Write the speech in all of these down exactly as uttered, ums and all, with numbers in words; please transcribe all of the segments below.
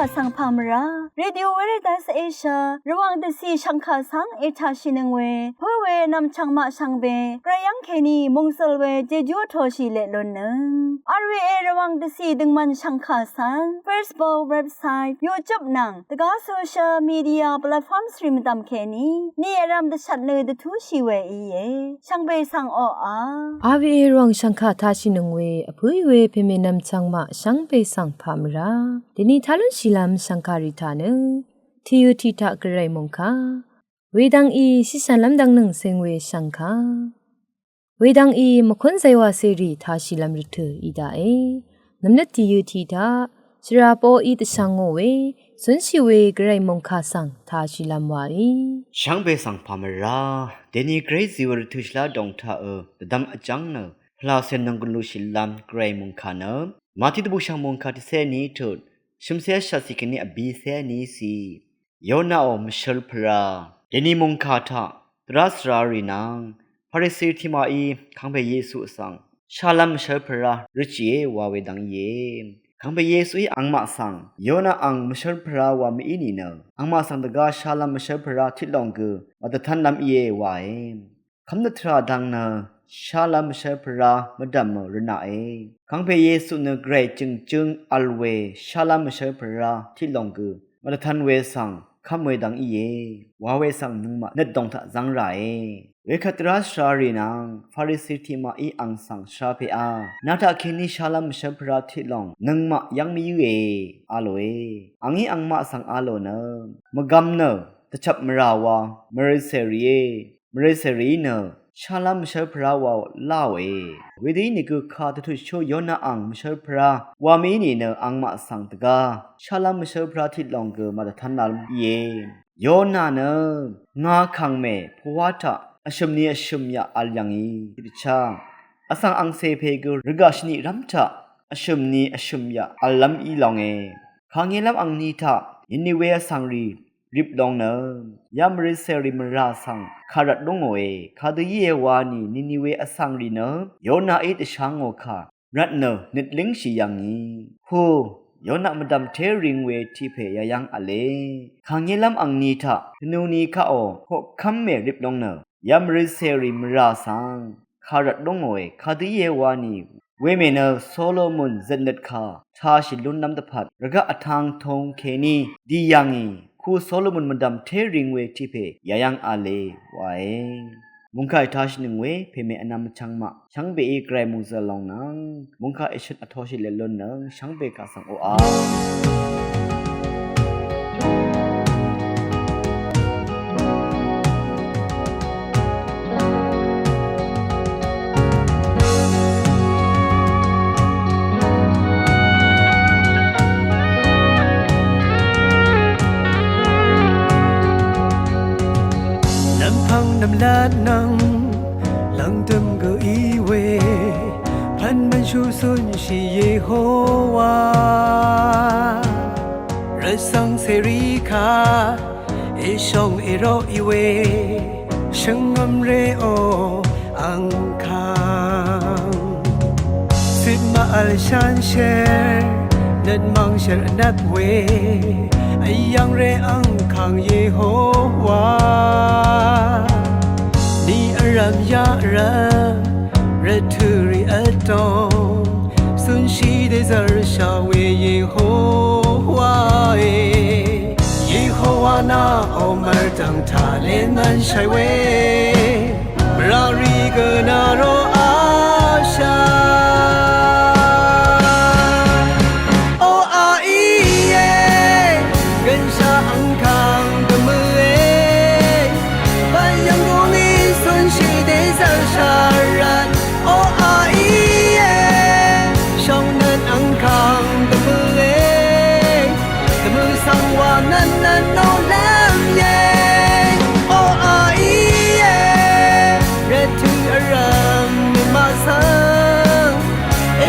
Vsvng pà mvrá Radio Veritas Asia Rvwàng dvcì shv̀ngkà svng ètàshìnøng we pǿ we nv̀mchv̀ng maq shvngbe gvray yv́ng kèní mòngsøl we jejú vtoshì leq lunnøng. R V A Rvwàng dvcì døngmvn shv̀ngkà svng Facebook, website, YouTube nvng dvgá social media platforms rì mvdv̀m kèní ni vrv̄m dvshvt nø dvtúshì we íe. Shvngbe svng oqà R V A Rvwàng shv̀ngkà tashìnøng we vpǿì we pèmè nv̀mchv̀ng maq shvngbe svng pà mvrá dèni tá lúnshìlv́m shv̀ngkà rì taq nø tìyø tiq taq gvray mòngkà wedvng í shìshv̀nlv́m dvngnøng ceng we shv̀ngkà wedvng í mvkún zaywa cèrì tashìlv́m rvtø̀ í daqe. Nv̀mnøt tìyø tiq taq shvrà poqí dvshvng ngò we cúnshì we gvray mòngkà svng tashìlv́m waí shvngbe svng pà mvrá dèni gvray zì we rvtø̀ shvlá dòng taqø dvdvm vjv́ng nø pvlacè nònggùn lushìlv́m gvray mòngkà nø Mati dvbùshv̀ng mòngkà tiqcé ní tut shø̀mcé shvtcì kèní vbicé ní cì Yonaqò mvshǿl pvrá. Dèni mòngkà taq dvrá svrarì nvng Farisi tiqmaqí kangpè Yesu svng shálv́m mvshǿl pvrá røtshìe wa we dvng íe. Kangpè Yesuí angmaq svng Yona ang mvshǿl pvrá wa mv-í nìnø angmaq svng dvgá shálv́m mvshǿl pvrá tiq lòng gø màdvtv́nlv́m íe wae. Kv́mnøt tvrà dang nø shálv́m mvshǿl pvrá mvdv̀mø rvnaqe. Kangpè Yesu nø gvray jø̀ngjǿng vl we shálv́m mvshǿl pvrá tiq lòng gø mvdvtv́n we svng kv́m we dvng íe wa we svng nøngmaq nøt dòng taq zv́ng ràe. Wekvt dvrá svrarì nvng Farisi tiqmaqí ang svng shvra pèá, nà taq kèní shálv́m mvshǿl pvrá tiq lòng nøngmaq yv́ng mvyǿe a lòe. Angí angmaq svng a lò nø mvgvm nø dvchvp mvrà wa mvrøcè rìé. Mvrøcè rìí nø shálv́m mvshǿl pvrá wa láòe. Wedø ínìgø ka dvtutshú Yona ang mvshǿl pvrá wa mv-í nìnø angmaq svng dvgá shálv́m mvshǿl pvrá tiq lòng gø màdvtv́nlv́m íe. Yona nø ngà kàngmè pvwá taq vshø̀m ni vshø̀m yaq vl yv̀ngì. Tiqdvchá vsvng angcè pè gø rvgaq shvniq rv́m taq vshø̀m ni vshø̀m yaq vllv́m í longe. Kàngélv́m angni taq Niniwe vsvngrì rip long nø ya mvrøcèrì mvrà svng kàrvt lú ngòe. Kadø íe wani Niniwe vsvngrì nø Yonaí dvshá ngò kà rvt nø nøt língshì yv̀ngì. Ku Yona mvdv̀m té ring we tiq pè yayv́ng v̄le. Kàngélv́m angni taq dvnuni kaqò koqkv́m mè rip long nø ya mvrøcèrì mvrà svng kàrvt lú ngòe. Kadø íe wani wemè nø Solomon zøtnøt kà tāshì lúnlv́m dvpvt rvgaq vtang tong kèní dì yv̀ngì. Ku Solomon mvdv̀m té ring we tiq pè yayv́ng v̄le wae. Mungkà ètāshìnøng we pèmè vnvm vchvng maq shvngbeí gvray mòngzø̀l long nvng mungkà èshøt vtoshì leq lunnøng shvngbe kaq svng oqà. Nv̀mpvng nv̀mlat nvng lv̀ngdø̀m gø í we pv̀n mv̀nshú cúnshì Yehowa. Rvcv̄ng cèrì kà èshòng èroq í we shvngø̀mré o angkàng. Cit màvl shanshér nøt mv̀ngshèr vnvp we vyv̀ngré angkàng Yehowa. Ni vrv̀m yaq rv́m rvtø̀ rì vdòng cúnshì dèzv̀rshà we Yehowae. Yehowa nà ò mvrdv̀ng taq lè mvnshàì we mvrà rì gø nà ro ashà. O a íe gønshaq angkàng dvmø̄e. Bv̀n yv̀ng gùngí cúnshì dèzv̀rshà rvt. O a íe shòng nøt angkàng dvmø̄e. Dvmø̄ svng wa nøt nøt nolv́m íe. O a íe rvtø̀ vrv̀m mèmaq svng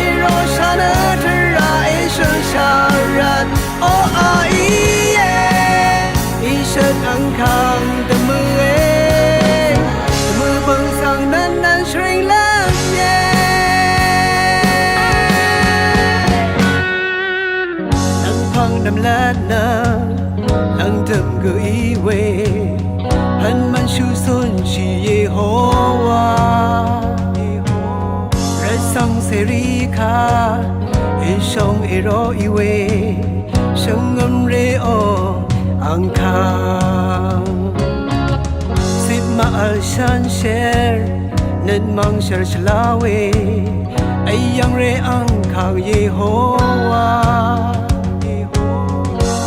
èroshà nø tvrà èshø̀lshà rvt. O a íe ìshøt angkàng dvmø̄e. Dvmø̄ pø̀ng svng nøt nøt shvringlv́m íe. Nvmlat nø lvngdøm gø í we, pvn mvnshú cúnshì Yehowa. Rvcv́ng cèrì kà èshóng èró í we, shvngø̀m rèò angkàng. Cip mvvl shànshér nøt mv̀ngshv̀r shvlá we, èyv̀ng rè angkàng Yehowa.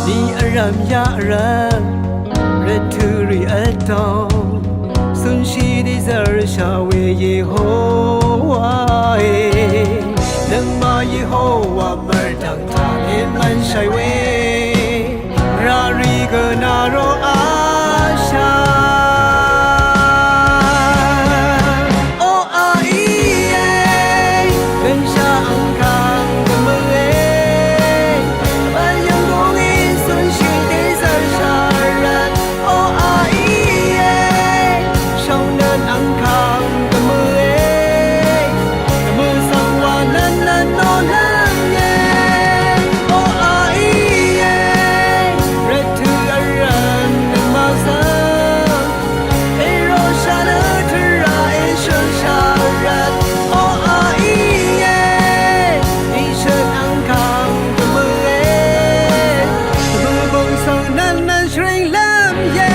Ni vrv̀m yaq vrv̀m rvtø̀ rì vdòng, cúnshì dì zv̀rshà we Yehowa e. Nøngmaq Yehowa mvrdv̀ng taq èmv̀nshàì we, mvrà rì gø nà ro ashà. O a íe, gønshaq angkàng gø mø̀e, vbv̀n yv̀nggúng í cúnshì dì zv̀rshà rvt. O a íe, shóngnøt angkàng gø mø̀e, mø̀svng wa nvn nvn nò lv́m íe. O a íe, rvtø̀ vrv̀m nøngmaq svng, èró shà nø tvrà èshø̀n shà rvt. O a íe, dì shø̀n angkàng gø mø̀e, mø̀bø̀ng svng nvn nvn shvring lv́m íe.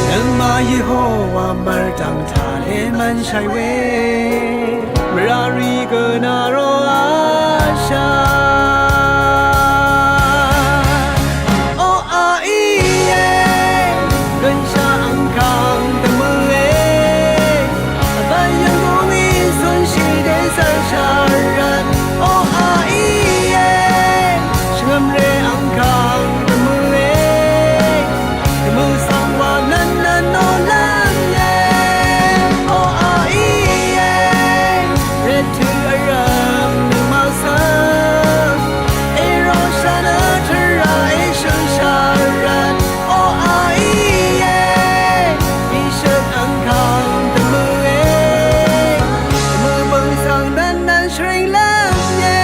Nøngmaq Yehowa mvrdv̀ng taq lèmv̀nshàì we, mvrà rì gø nà ro ashà. O a íe, gønshaq angkàng dvmø̀e, vbv̀n yv̀nggúng í cúnshì dèzv̀rshà rvt. O a íe, shvngø̀mré angkàng dvmø̀e, dvmø̀ svng wa nvn nvn nò lv́m íe. O a íe, rvtø̀ vrv̀m nøngmaq svng, èró shà nø tvrà èshø̀n shà rvt. O a íe, dì shø̀n angkàng dvmø̀e, dvmø̀bø̀ng svng nvn nvn shvring lv́m íe.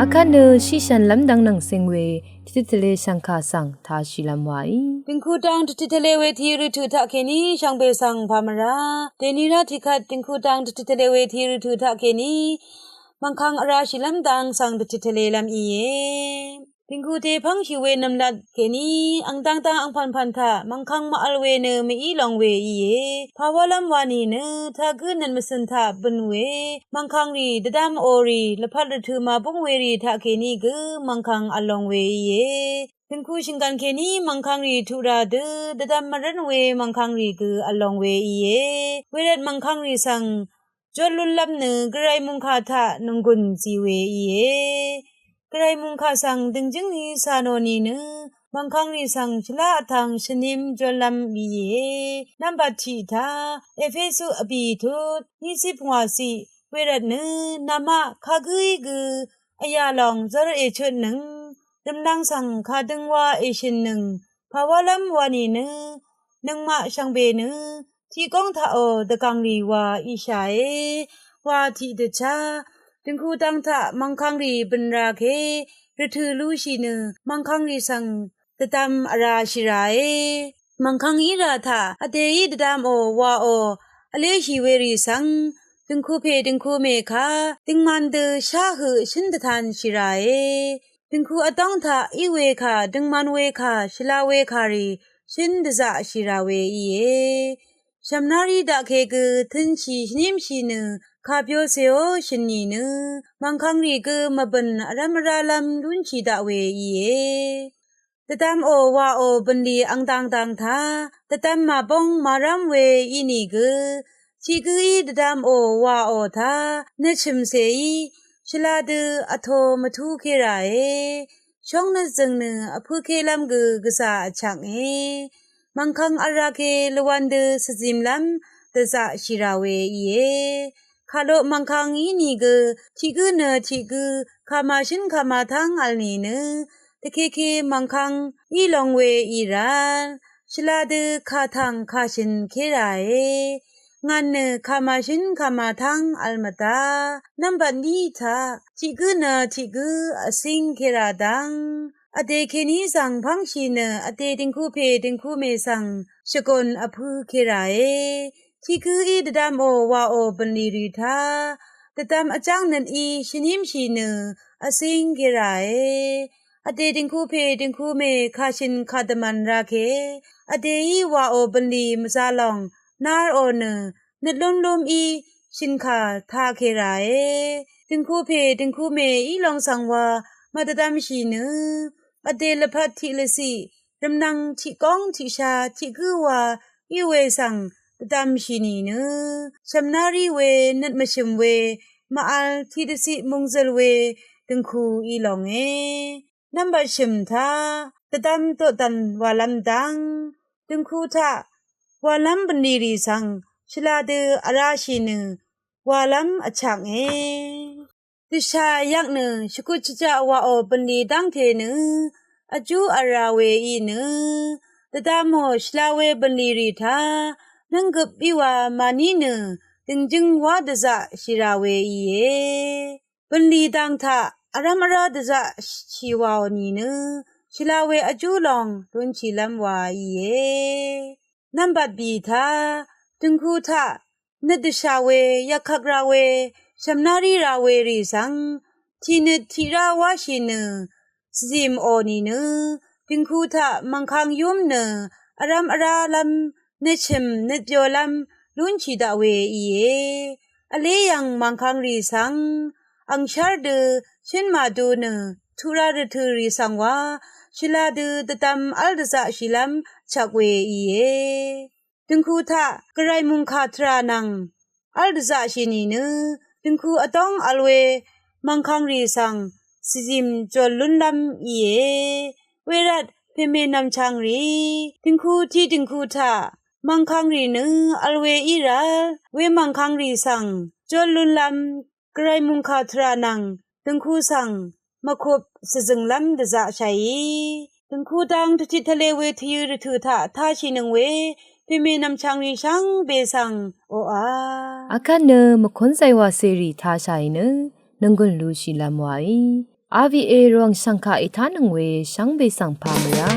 Akvt nø shìshv̀n lv́m dvng nvng cing we, dvtit tvlē shv̀ngkà svng tāshìlv́m wàí. Dìngkudvng dvtit tvlē we tì rvtø̀ taqkèní shvngbe svng pà mvrá. Dèni rá tiqkvt dìngkudvng dvtit tvlē we tì rvtø̀ taqkèní mv̀ngkvng vrāshìlv́m dang svng dvtit tvlēlv́m íe. Dìngku dèpv́ngshì we nv̀mlat kèní ang dangdang angpv̀npv̀n taq mv̀ngkvng màvl we nø mèí long we íe. Pàwálv́m wa nìnø tagǿ nøt mvcø̀n taq bø̀n we mv̀ngkvng rì dvdvm ò rì lvpat rvtø̀ màbúng we rì taqkèní gø mv̀ngkvng vl long we íe. Dìngku shv̀nggv̀n kèní mv̀ngkvng rì tuq rà dø dvdvm mvrǿn we mv̀ngkvng rì gø vl long we íe. Wervt mv̀ngkvng rì svng jot lúnlv́m nø gvray mòngkà taq nònggùn zì we íe. Gvray mòngkà svng dìngjǿng ni cà nò nìnø mv̀ngkvng rì svng shvlá vtvng shvnim jolv́m íe. Nvmbat tiq taq Epesu vbì tut nícip ngwàciq, wervt nø namaq kagǿí gø vyà lòng zvr èchøtnøng, rv̀mlvng svng kadøng wa èshø̀nnøng, pàwálv́m wa nìnø nøngmaq shvngbe nø tiqgóng taqò dvgv̀ngrì wa íshàe. Wa tiqdvchá dìngkudvng taq mv̀ngkvng rì bø̀n ra ke rvtø̀ lúshì nø mv̀ngkvng rì svng dvdvm vrāshì ràe. Mv̀ngkvng í rà taq vdèí dvdvmò waò vléshì werì svng dìngkupè dìngkumè ka dìngman dø shá høq shǿn dvtanshì ràe. Dìngku vdóng taq í we kà døngman we kà shvla we kà rì shǿn dvzaqshì rà we íe. Shv̀mnárí daqke gø tø̄nshì shvnímshì nø kàbyōcèó shø̀n nìnø mv̀ngkvng rì gø mvbø̀n vrv́m vrálv́m lúnshì daq we íe. Dvdvmò waò bø̀nlì ang dangdang taq dvdvm màbóng màrv́m we ínìgø Tiq gǿí dvdvmò wàò taq nøtshø̀mcèí shvla dø vtō mvtú kē ràe. Shóngnøt zø̀ng nø vpǿkélv́m gø gvzà vchv̀nge. Mv̀ngkvng v̄l rake lvwv̄n dø svzimlv́m dvzaqshì rà we íe. Kàloq mv̀ngkvng ínìgø tiq gǿ nø tiq gǿ kàmàshǿn kàmàtv́ng v̄l nìnø dvkeke mv̀ngkvng í long we í rv̄l shvla dø kàtv̀ng kàshø̀n kē ràe. Ngàn nø kàmàshǿn kàmàtv́ng v̄l mvdá. Nvmbat ní taq tiq gǿ nø tiq gǿ vcíng kē rà dv́ng vdè kèní zv̀ng pv́ngshì nø vdè døngku pè døngku mè svng shvgòn vpǿ kē ràe. Tiq gǿí dvdvmò wàò bv̀nlì rì taq dvdvm vjáng nøt í shvnímshì nø vcíng kē ràe. Vdè døngku pè døngku mè kàshø̀n kàdvmv̀n rake vdèí wàò bv̀nlì mvzā lòng nárò nø nøt lúmlúmí shø̀nkà tā kē ràe. Døngku pè døngku mè í long svng wa mvdvdvmshì nø vdè lvpat tiq lvciq rvmnvng tiq góng tiq sha tiq gǿ wa í we svng dvdvmshì nìnø shv̀mná rí we nøt mvshø̀m we mvvl tiq dvciq mungzøl we døngku í longe. Nvmbat shø̀m taq dvdvm doqdv̀n wàlv́m dv́ng døngku taq wàlv́m bv̀nlì rì svng shvla dø vrashì nø wàlv́m vchv̀nge. Dvshà yvk nø shvkut shvjaq wàò bv̀nlì dv́ngte nø vjú v̄l rā we í nø dvdvmò shvla we bv̀nlì rì taq nǿnggøp í wa màní nø dø̀ngjǿng wá dvzaqshì rà we íe. Bv̀nlì dang taq vrv́m vrá dvzaqshì wàò nìnø shvla we vjú long lúnshìlv́m wa íe. Nvmbat bì taq døngku taq nøt dvshà we yvkkvk rā we shv̀mná rí rā we rì svng tiqnøt tiqrá wáshì nø svzìmò nìnø døngku taq mv̀ngkang yúm nø vrv́m vrálv́m nøtshø̀m nøtbyolv́m lúnshì daq we íe. Vlé yv̀ng mv̀ngkang rì svng angshár dø shǿn màdu nø tuq rā rvtø̀ rì svng wa shvla dø dvdvm v́l dvzaqshìlv́m chvk we íe. Døngku taq gvray mùngkà tvrà nvng v́l dvzaqshì nìnø døngku vdóng vl we mv̀ngkang rì svng svzìm jòl lúnlv́m íe. Wervt pèmè nv̀mchvng rì døngku tiqdø̀ngku taq mv̀ngkang rì nø vl we í rv́l we mv̀ngkang rì svng jòl lúnlv́m gvray mùngkà tvrà nvng døngku svng mvkup svzø̀nglv́m dvzaqshàí døngku dang tvtit tvle we tvyø̄ rvtø̀ taq tāshìnøng we pèmè nv̀mchvng rì shvngbe svng oqà. Akvt nø mvkúnzay wàcèrì tāshàì nø nònggùn lushìlv́m wàí. R V A Rvwàng shv̀ngkà ètánøng we shvngbe svng pà mø̀rá.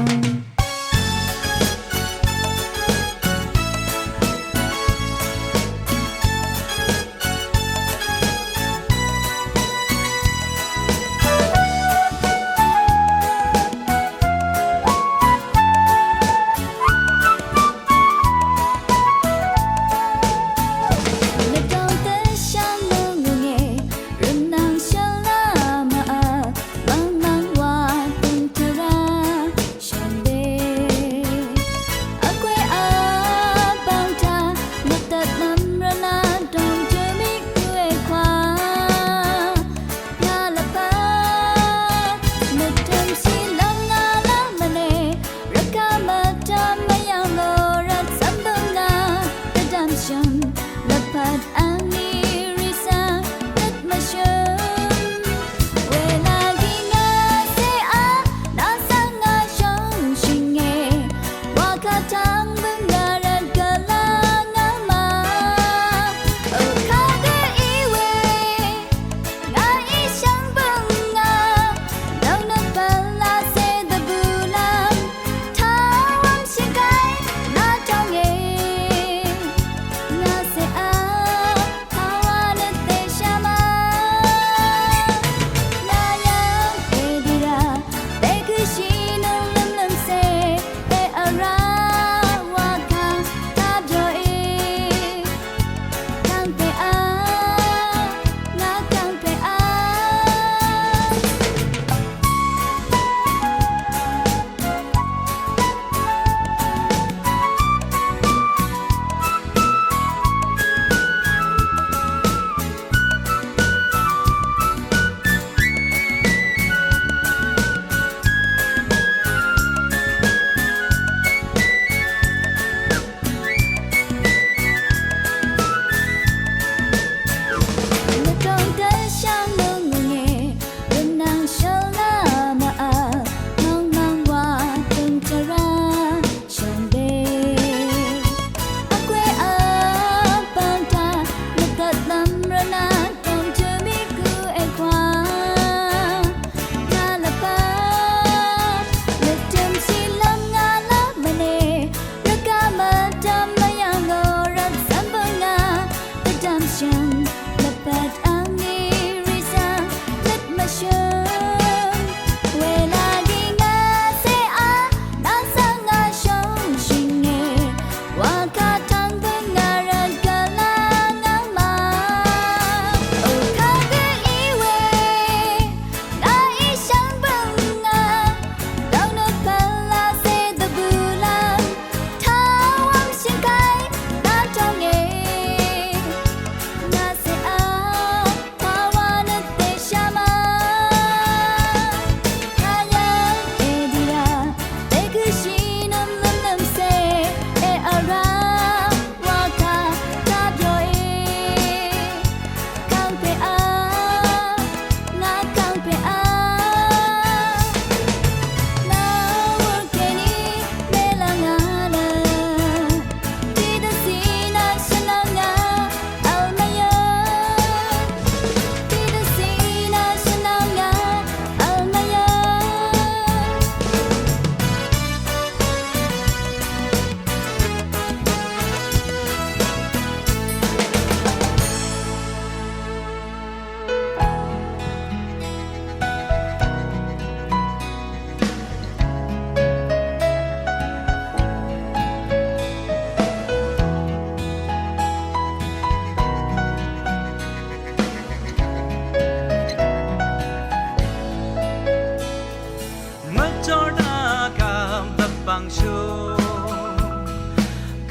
Shú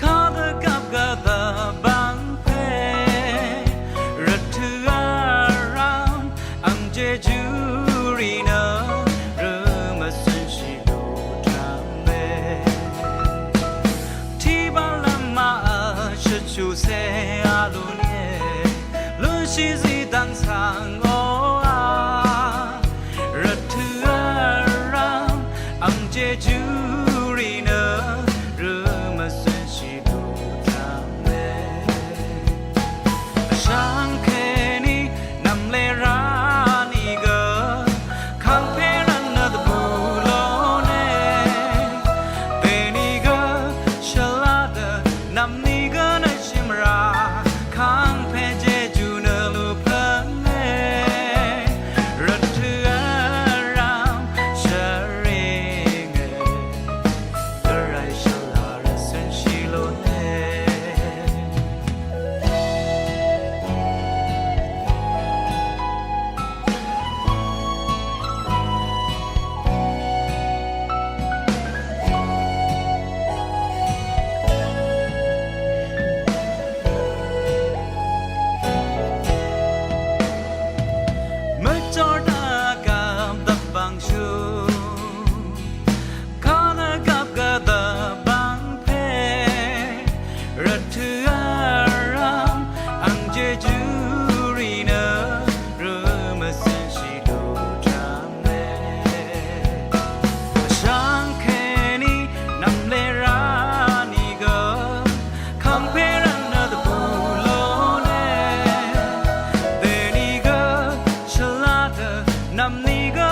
kadø gap gvdø bvngpè rvtø̀ vrvm ang jejú rì nø rø mvsønshì lú tvmè. Tiq bvlvm màvl shvchuq cè a lú nìe. Lúnshì zí dvng svng oqà rvtø̀ vrvm ang jejú rì nø rø mvsønshì lú tvmè. Vshvngkèní nv̀mlé rá nìgø kàngpè rvt nø dvbù lóne. Dènìgø shvlá dø nv̀mnìgø nø shìmrà kàngpè jejú nø lú pvngè. Rvtø̀ vrvm shvring è gvray shvlá rvt cønshì lóne. Mvjor dvgvp dvbvng shú kadø gap gvdø bvngpè rvtø̀ vrvm ang jejú rì nø rø mvsønshì lú tvmè. Vshvngkèní nv̀mlé rá nìgø kàngpè rvt nø dvbù lóne. Dènìgø shvlá dø nv̀mnìgø